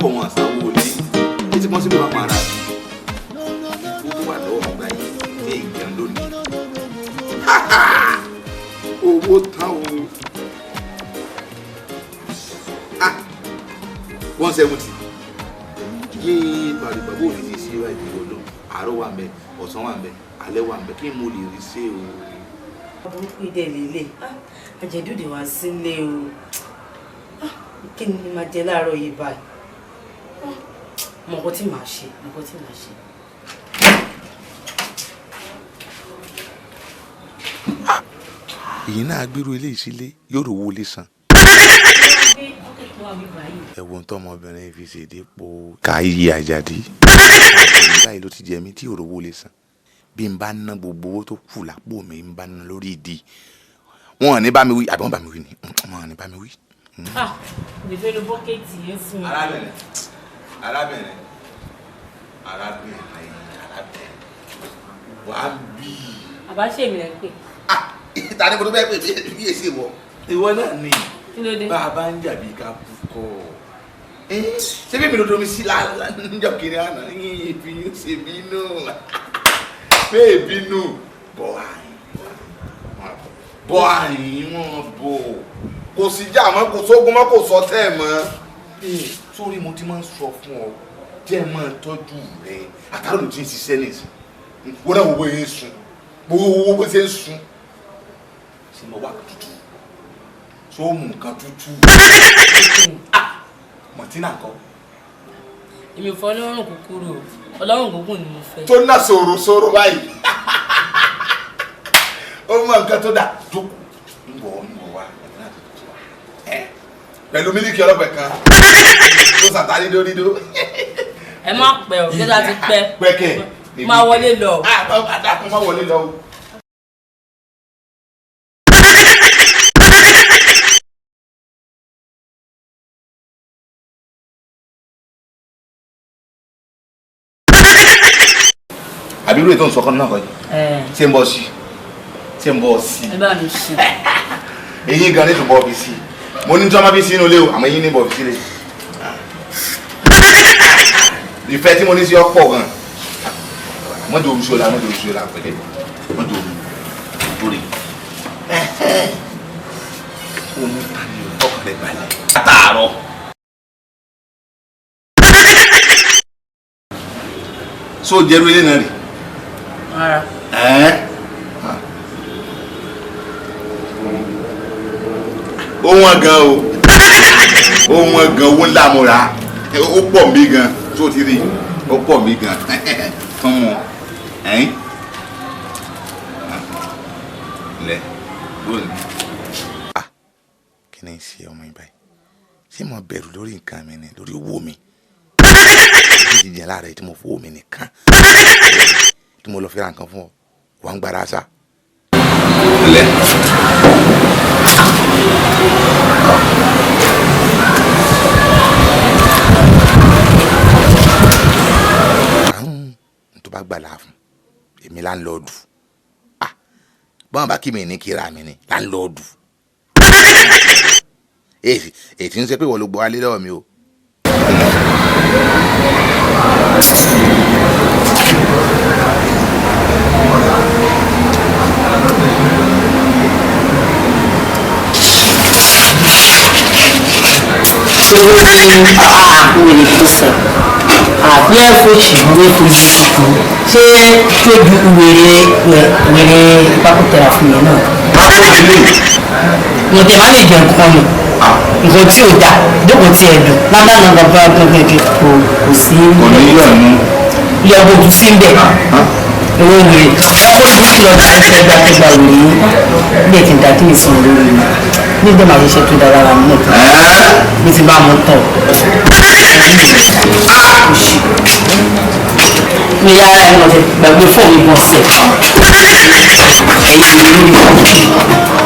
bọ̀ wọn àsanwó ilé títí wọ́n sì lè wá pa ara mi owó wà lọ́wọ́ mi báyìí ní ìjẹun lónìí. Owó tán o. 170 yéé bàrùbà bó ní ti ṣe wáyé ìwọ lọ àárọ̀ wà mẹ ọ̀sán wà mẹ alẹ́ wà mẹ kí mo lè rí ṣe o. Burúkú ìdẹ lélẹ̀ àjẹdúdè wá sílé o. Kí ni màá jẹ láàárọ̀ yìí báyìí? Mọ nǹkan tí màá ṣe, mọ nǹkan tí màá ṣe. Èyí náà gbèrú eléyìí sílé yóò rówó lé san. Ẹ̀wọ̀n tọmọbìnrin fi ṣèdípò káyé àjàdí. Báyìí ló ti jẹ mí tí òrówó lè san. Bí n bá ná gbogbo owó tó kù lápò mi n bá ná lórí ìdí. Wọn ò ní bá mi wí àbí wọn bá mi wí ni wọn ò ní bá mi wí. Lè fẹ́ lo bọ́kẹ́tì yẹn fún mi. Arábìnrin arábìnrin arábìnrin arábìnrin wà á bí. Àbáṣe mi lẹ ń pè. Ta ni mo tó bẹ́ẹ̀ pè bí èsì wọ. Ìwọ náà ni bá a bá ń jàbí ká kú kọ́ ṣé bí mi ló domi sí níjọ́ kiri àná yín ìbínú ṣe bínú bẹ́ẹ̀ bínú bọ́ àyìn bọ́ àyìn wọn bò kò sí jà mọ́ kò sógun mọ́ kò sọ tẹ́ mọ́. Sórí mo ti máa ń sọ fún ọ jẹ́ máa tọ́jú rẹ àtàrà ló ti ń ṣiṣẹ́ nìsín wọ́n náà wo bó ṣe ń sun wo bó ṣe ń sun ṣe mo wá tútù sóòmù nǹkan tútù mọ̀tínà kọ́. Èmi ò fẹ́ ọlọ́run kúkúrú o, ọlọ́run gúngùn ni mo fẹ́. Tó ná sòrò sòrò báyìí ó mọ nǹkan tó dà jókòó ń bọ̀ ń bọ̀ wá mọ̀tínà tó tutù wá pẹ̀lú mílíkì ọlọ́pẹ̀ kan tó sàtàrí dórídó. Ẹ má pẹ́ o, kí ló ti pẹ́. Pẹ́kẹ̀ máa wọlé lọ. Àdàkùn má wọlé lọ o. Àbí irú ètò ìsọkọ náà kọ́ yìí ṣé ń bọ̀ sí ṣé ń bọ̀ sí. Ẹ bá mi ṣe. Eyín gan ní tún bọ̀ fi sí mo ní tí wọ́n máa fi sínú ilé o àmọ́ eyín ní bọ̀ fi sílé. Ìfẹ́ tí mo ní sí ọ pọ̀ gan. Mọ́jọ oru ṣọlá mọ́jọ oru ṣọlá pẹ̀lẹ́ mọ́jọ oru lórí. Ó ní tani ọkàn rẹ̀ balẹ̀. Látàárọ̀. So jẹ́rú ilé náà rè. Rárá. Ó wọ́n gan o, ó wọ́n gan, owó ńlá mo rà ó pọ̀ mí gan, tó ti rí ó pọ̀ mí gan fún wọn ẹ̀yìn lẹ lónìí. Kí ni ṣe ọmọ yìí báyìí? Ṣé mo bẹ̀rù lórí nǹkan mi ni lórí owó mi? Kí ni jẹ́ lára yìí tí mo fowó mi nìkan tí mo lọ fi ra nǹkan fún ọ wà ń gbára sá. Lẹ. Àrùn tó bá gbà láàfún èmi láńlọ́ọ̀dù báwọn bá kí mi ní kíra mi ni láńlọ́ọ̀dù. Èyí tí ń ṣe pé ìwọ ló gbọ́ alẹ́ lọ́wọ́ mi o. Wèrè tó sọ àbí ẹ̀fọ́sì wéfojú kù ṣé tójú wèrè wèrè pákótẹ́ra fún mi náà. Mo tẹ̀ má lè jẹ nǹkan nù nǹkan tí ò da jókòó tí ẹ dùn ládàá bàbá gbẹgbẹgbẹ kò kò sí. Kò ní yọ̀ nù. Yọ ojú sí ń bẹ̀ owó wèrè ó ti lọ sí ẹgbàkẹgbà wèrè yìí bí ẹ ti ń da kí ni sùn lórí mi nígbà máa ṣiṣẹ́ tó dára mi náà bí ti bá mu tán mi yára ẹ̀ lọ́dẹ gbàgbé fóònù mi bọ̀ sẹ̀ ẹ̀yìn mi lórí fóònù.